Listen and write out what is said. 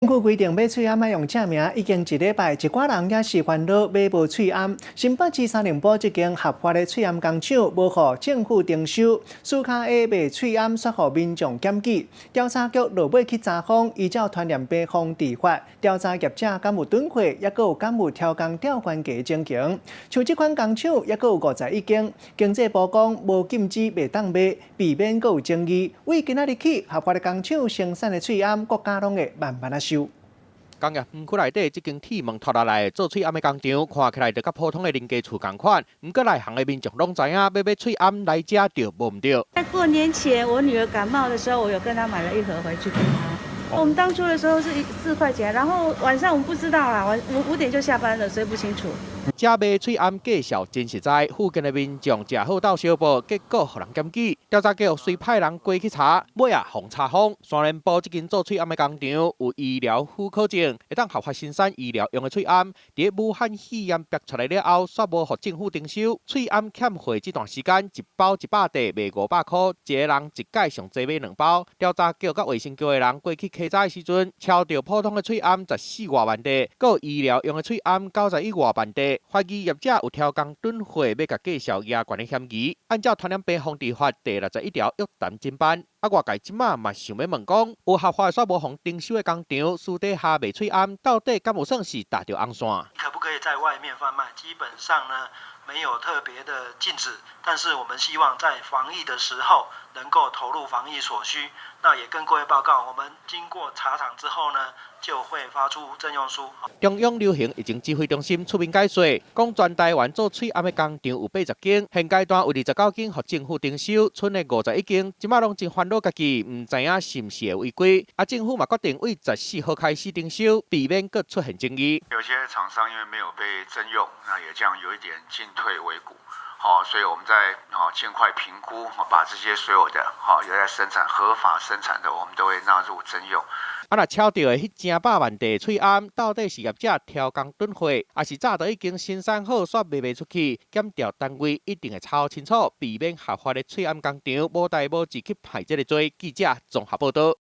政府規定買喙罨愛用證明，已經一禮拜，一寡人猶是煩惱買無喙罨。新北市三重埔這間合法的喙罨工廠，無予政府徵收，私跤下賣喙罨，煞予民眾檢舉。調查局落尾去查封，依照傳染病防治法調查業者敢有囤貨，抑閣有敢有超工調懸價情形。像這款工廠，抑閣有51間。經濟部講無禁止袂當賣，避免閣有爭議。為今仔日起，合法的工廠生產的喙罨，國家攏會慢慢仔收。工業園區內底這間鐵門拖落來做喙罨的工廠，看起來就佮普通的人家厝仝款。毋過內行的民眾攏知影，欲買喙罨來遮就無毋著。在過年前，我女兒感冒的時候，我有跟她買了一盒回去給她。我們當初的時候是4塊錢，然後晚上我們不知道啦，晚5點就下班了，所以不清楚。遮賣喙罨價數真實在，附近的民眾食好鬥相報，結果予人檢舉。調查局隨派人過去查，尾仔予查封。三連埔這間做喙罨的工廠有醫療許可證，會當合法生產醫療用的喙罨。佇武漢肺炎爆出來了後，煞無予政府徵收。喙罨欠貨這段時間，一包100塊，賣500箍，一个人一擺上濟買兩包。調查局佮衛生局的人過去稽查的時陣，抄著普通的喙罨14外萬塊，閣有醫療用的喙罨91外萬塊。懷疑業者有超工囤貨，欲共價數壓懸的嫌疑。按照傳染病防治法第61條，約談偵辦。啊，外界這馬嘛想欲問講，有合法煞無予徵收的工廠，私底下賣喙罨，到底敢有算是踏著紅線？可不可以在外面販賣？基本上呢，沒有特別的禁止，但是我們希望在防疫的時候能夠投入防疫所需。那也跟各位報告，我們經過查廠之後呢，就會發出徵用書。中央流行疫情指揮中心出面解說，講全台灣做喙罨的工廠有80間，現階段有29間予政府徵收，賰的51間，這馬攏真煩惱家己，毋知影是毋是會違規。啊，政府嘛決定對14號開始徵收，避免閣出現爭議。有些廠商因為沒有被徵用，那也這樣有一點進退維谷。好，所以我們在盡快評估，把這些所有的好有在生產合法生產的，我們都會納入徵用。啊，若抄著的彼成百萬塊喙罨，到底是業者超工囤貨，抑是早就已經生產好，煞賣袂出去？檢調單位一定會查清楚，避免合法的喙罨工廠無代無誌去犯這个罪。記者綜合報導。